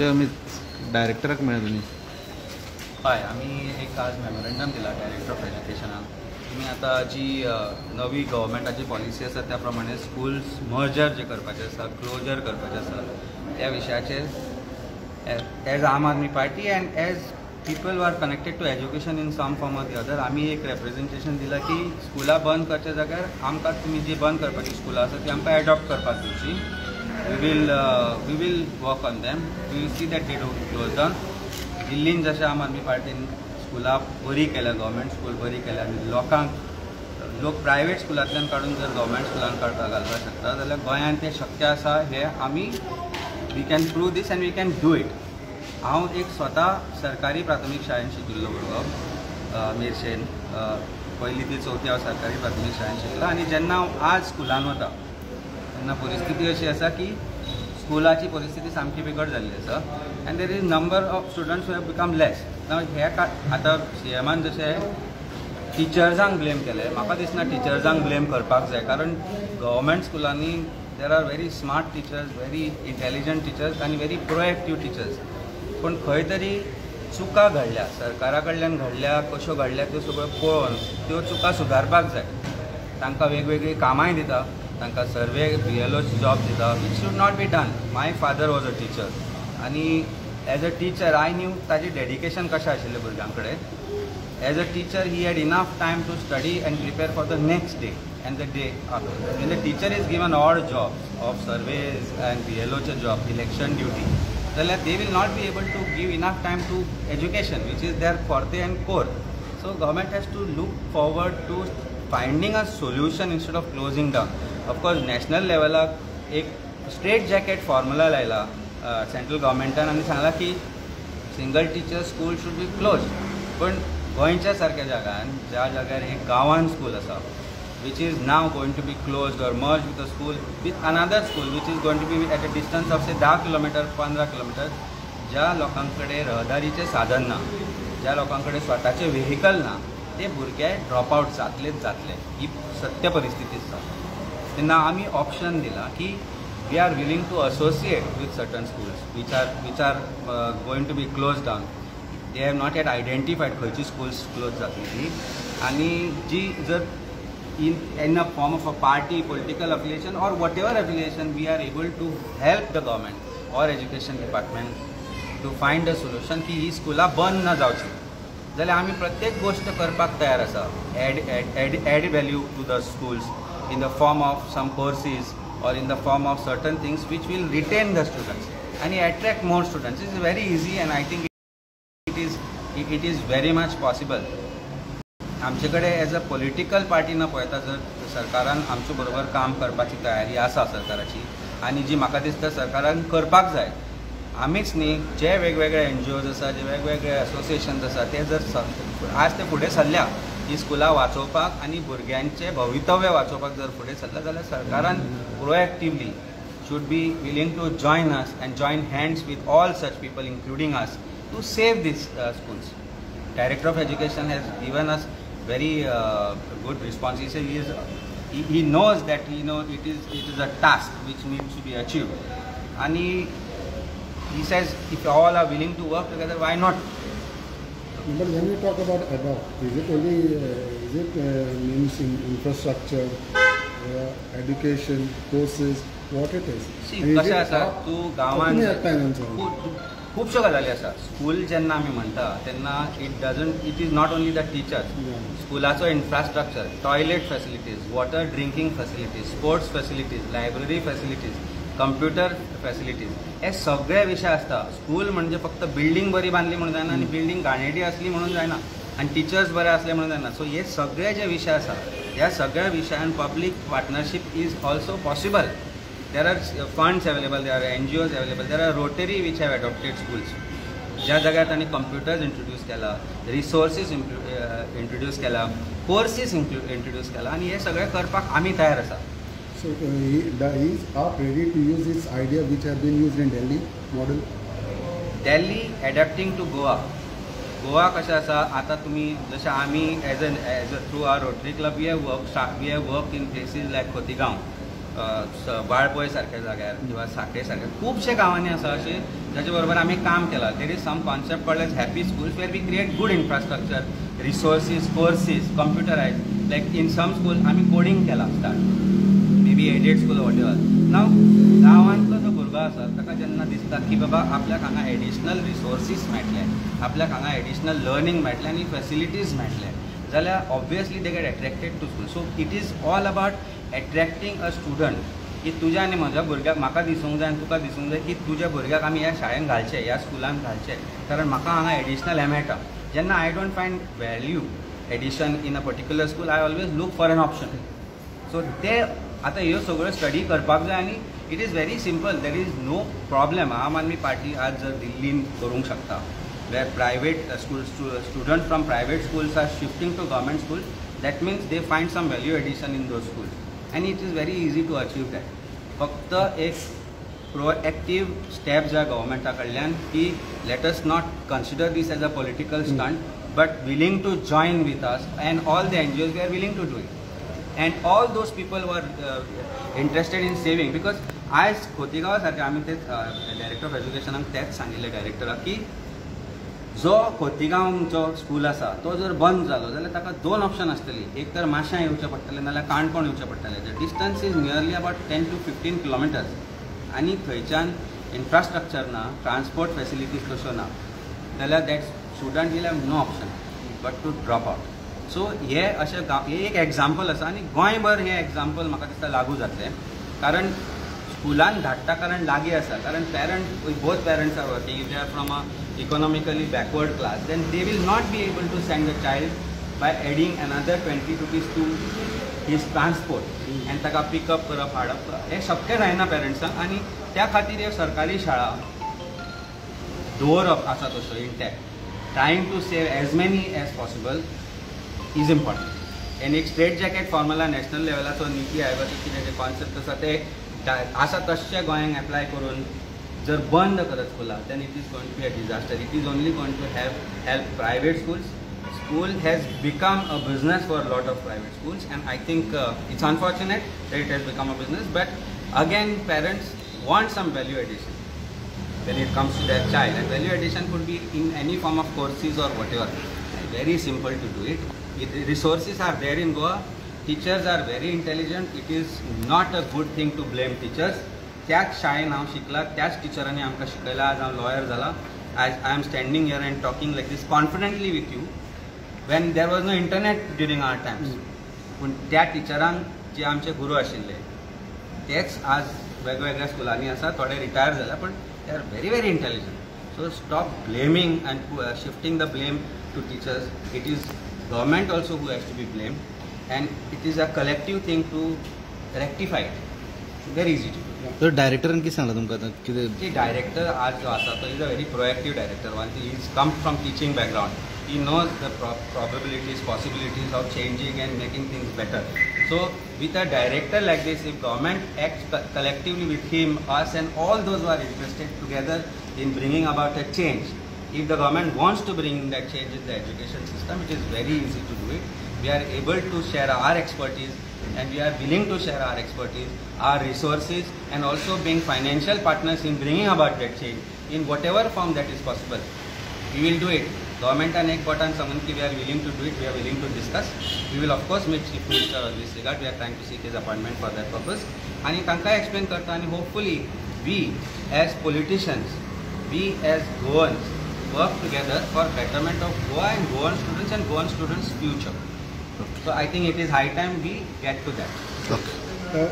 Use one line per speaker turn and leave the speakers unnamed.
आमी डायरेक्टराक मेळ्ळा तुमी.
हय, आमी एक आज मेमोरेंडम दिला डायरेक्टर ऑफ एज्युकेशनाक. तुमी आतां जी नवी गव्हर्मेंटाची पॉलिसी आसा त्या प्रमाणे स्कूल्स मर्जर जे करपाचे आसा, क्लोजर करपाचें आसा, त्या विशयाचेर as Aam Aadmi Party and as people who are connected to education in some form or the other आमी एक रेप्रेझेंटेशन दिलां की स्कुलां बंद करच्या जाग्यार आमकां तुमी जी बंद करपाची स्कुलां आसा ती आमकां एडॉप्ट करपाक दिवची. We will work on them, we will see that they don't close down. दिल्लीन जशें आम आदमी पार्टीन स्कुलां बरी केल्या, गव्हर्मेंट स्कूल बरी केल्या आनी लोकांक लोक प्रायवेट स्कुलांतल्यान काडून जर गव्हर्मेंट स्कुलान काडपाक घालपाक शकता जाल्यार गोंयांत तें शक्य आसा. हें आमी we can prove this and we can do it. हांव एक स्वता सरकारी प्राथमीक शाळेन शिकिल्लो भुरगो. मेरशेन पयली ते चवथी हांव सरकारी प्राथमीक शाळेन शिकलो आनी जेन्ना हांव आज स्कुलान वता तेन्ना परिस्थिती अशी आसा की स्कुलाची परिस्थिती सामकी बिकट जाल्ली आसा and there is number of students who have become less. हे आतां सीएमान जशें टिचर्सांक ब्लेम केलें, म्हाका दिसना टिचर्सांक ब्लेम करपाक जाय, कारण गव्हर्मेंट स्कुलांनी there are very smart teachers, very intelligent teachers आनी व्हेरी प्रोएक्टीव टिचर्स. पूण खंय तरी चुका घडल्या, सरकारा कडल्यान घडल्या, कश्यो घडल्या त्यो सगळ्यो पळोवन त्यो चुका सुदारपाक जाय. तांकां वेगवेगळीं कामांय दिता, तांकां सर्वे बीएलओची जॉब दिता, which should not be done. My father was a teacher आनी as a teacher I knew ताजें डेडिकेशन कशें आशिल्लें भुरग्यां कडेन. As a teacher he had enough time to study and prepare for the next day and the day after. When the teacher is given odd jobs of surveys and BLOचे job, election duty, जाल्यार they will not be able to give enough time to education, which is their forte and core. So government has to look forward to finding a solution instead of closing down. Of course, national लेवलाक एक straight jacket formula लायला central गव्हर्मेंटान आनी सांगला की single teacher school should be close. पण गोंयच्या सारक्या जाग्यान, ज्या जाग्यार एक गांवान स्कूल आसा which is now going to be closed or merged with a school, with another school which is going to be at a distance of say 10 kilometer, 15 kilometer, ज्या लोकां कडेन रहदारीचें साधन ना, ज्या लोकां कडेन स्वताचें व्हेकल ना, ते भुरगे ड्रॉप आउट जातलेच जातले. ही सत्य परिस्थिती आसा. तेन्ना आमी ऑप्शन दिलां की we are willing to associate with certain schools which are going to be close down. They have not yet identified खंयची स्कूल्स क्लोज जातली ती आनी जी जर in a form of a party political affiliation or whatever affiliation, we are able to help the government or education department to find a solution की ही स्कुलां बंद न जावची जाल्यार आमी प्रत्येक गोश्ट करपाक तयार आसा. Add value to the schools in the form of some courses or in the form of certain things which will retain the students and attract more students. It is very easy and I think it is very much possible. आमचे कडेन as a political party न पळयता जर सरकारान आमचे बरोबर काम करपाची तयारी आसा सरकाराची आनी जी म्हाका दिसता सरकारान करपाक जाय. आमीच न्ही, जे वेगवेगळे एनजीओज आसा, जे वेगवेगळे एसोसिएशन्स आसा, ते जर आज ते फुडें सरल्या ही स्कुलां वाचोवपाक आनी भुरग्यांचें भवितव्य वाचोवपाक जर फुडें सरला जाल्यार सरकारान proactively should be willing to join us and join hands with all such people, including us, to save these schools. Director of Education has given us very good response. He says he knows that it is a task which needs to be achieved. And he says if all are willing to work together, why not?
But when we talk about adopt, is it only is it means in infrastructure, education, courses, what it is?
See, कशें आसा, तूं गांवांत खुबश्यो गजाली आसा. School जेन्ना आमी म्हणटा तेन्ना it is not only the teachers. स्कुलाचो infrastructure, toilet facilities, water drinking facilities, sports facilities, library facilities, computer facilities, हे सगळे विशय आसता. स्कूल म्हणजे फक्त बिल्डींग बरी बांदली म्हणून जायना आनी बिल्डींग घाणेरडी आसली म्हणून जायना आनी टिचर्स बरे आसले म्हणून जायना. सो हे सगळे जे विशय आसा, ह्या सगळ्या विशयान public partnership is also possible. There are funds available, there are NGOs available, there are Rotary which have adopted schools. ज्या जाग्यार तांणी कंप्युटर्स इंट्रोड्यूस केला, रिसोर्सीस इंट्रोड्यूस केला, कोर्सीस इंट्रोड्यूस केला आनी हे सगळें करपाक आमी तयार आसा.
So is AAP ready to use this idea which have been used in Delhi model?
Delhi adapting to Goa. Goa कशें आसा, आतां तुमी जशें आमी as a through our Rotary Club we have work in places like Khotigao. Valpoi सारक्या जाग्यार किंवा साखळे सारक्या खुबशे गांवांनी आसा अशें जाचे बरोबर आमी काम केलां. There is some concept called as happy schools where we create good infrastructure, resources, courses, computerize. Like in some school आमी कोडींग केलां start, maybe aided school, whatever. Now गांवांतलो जो भुरगो आसा ताका जेन्ना दिसता की बाबा आपल्याक हांगा एडिशनल रिसोर्सीस मेळटले, आपल्याक हांगा एडिशनल लर्नींग मेळटलें आनी फेसिलिटीज मेळटले, जाल्यार obviously they get attracted to school. So it is all about attracting a student की तुज्या आनी म्हज्या भुरग्याक, म्हाका दिसूंक जाय आनी तुका दिसूंक जाय की तुज्या भुरग्याक आमी ह्या शाळेन घालचे, ह्या स्कुलान घालचे, कारण म्हाका हांगा एडिशनल हें मेळटा. जेन्ना I don't find value addition in a particular school, I always look for an option. So ते आतां ह्यो सगळ्यो स्टडी करपाक जाय आनी it is very simple, there is no problem. Aam Aadmi party आज जर दिल्लीन करूंक शकता, where private school student from private schools are shifting to government school, that means they find some value addition in those schools and it is very easy to achieve that. फक्त एक प्रोएक्टीव step जाय गव्हर्मेंटा कडल्यान की let us not consider this as a political stunt, but willing to join with us and all the NGOs, we are willing to do it. And all those people who are interested in saving, because आयज खोतिगांवा सारकें आमी तेच director of एज्युकेशनाक तेच सांगिल्लें डायरेक्टराक की जो खोतिगांवचो school आसा तो जर बंद जालो जाल्यार ताका दोन ऑप्शन आसतली, एक तर माश्यां येवचें पडटलें नाल्यार काणकोण येवचें पडटलें. The distance is nearly about 10 to 15 kilometers आनी थंयच्यान इन्फ्रास्ट्रक्चर ना, ट्रान्सपोर्ट फेसिलिटीज तश्यो ना, जाल्यार that student will have no option but to drop out. So हे अशें गांव हे एक एग्जाम्पल आसा आनी गोंयभर हें एग्जाम्पल म्हाका दिसता लागू जातलें, कारण स्कुलान धाडटा कारण लागीं आसा, कारण parent, both parents are working, if they are from a economically backward class, then they will not be able to send the child by adding another 20 rupees to his transport आनी ताका पिकअप करप हाडप हें शक्य जायना पेरंट्सांक. आनी त्या खातीर ह्यो सरकारी शाळा दवरप आसा तश्यो intact, trying to save as many as possible is important. आनी एक स्ट्रेट जॅकेट फॉर्मुला नॅशनल लेवलाचो नीती आयोगाचो कितें जे कॉन्सेप्ट आसा ते आसा तशें गोंयांक एप्लाय करून जर बंद करत स्कुलां, then it is going to be a disaster. It is only going to have help private schools. School has become a business for lot of private schools and I think it's unfortunate that it has become a business, but again parents want some value addition when it comes to their child, and value addition could be in any form of courses or whatever. Very simple to do it. Resources are there in Goa, teachers are very intelligent. It is not a good thing to blame teachers. त्याच शाळेन हांव शिकला, त्याच टिचरांनी आमकां शिकयला, आज हांव lawyer जाला. आयज I am standing here and talking like this confidently with you when there was no internet during our times. पूण त्या टिचरांक जे आमचे गुरू आशिल्ले तेच आज वेगवेगळ्या स्कुलांनी आसा, थोडे रिटायर जाल्या, पण they are very very intelligent. So stop blaming and shifting the blame to teachers. It is government also who has to be blamed and it is a collective thing to rectify it. Very easy to do.
तर डायरेक्टरान कितें सांगलां तुमकां आतां कितें?
की director आज जो आसा तो is a very proactive director. One he is come from teaching background, he knows the probabilities, possibilities of changing and making things better. So with a director like this, if government acts collectively with him, us and all those who are interested together in bringing about a change, if the government wants to bring that change in the education system, it is very easy to do it. We are able to share our expertise and we are willing to share our expertise, our resources, and also being financial partners in bringing about that change in whatever form that is possible. We will do it. Government and एक बोटान सांगून की we are willing to do it, we are willing to discuss. We will of course meet Chief Minister on this regard. We are trying to seek his appointment for that purpose. आनी तांकां explain करता आनी hopefully we as politicians, we as Goans work together for betterment of Goa and Goan students and Goan students' future. So I think it is high time we get to that.
Okay.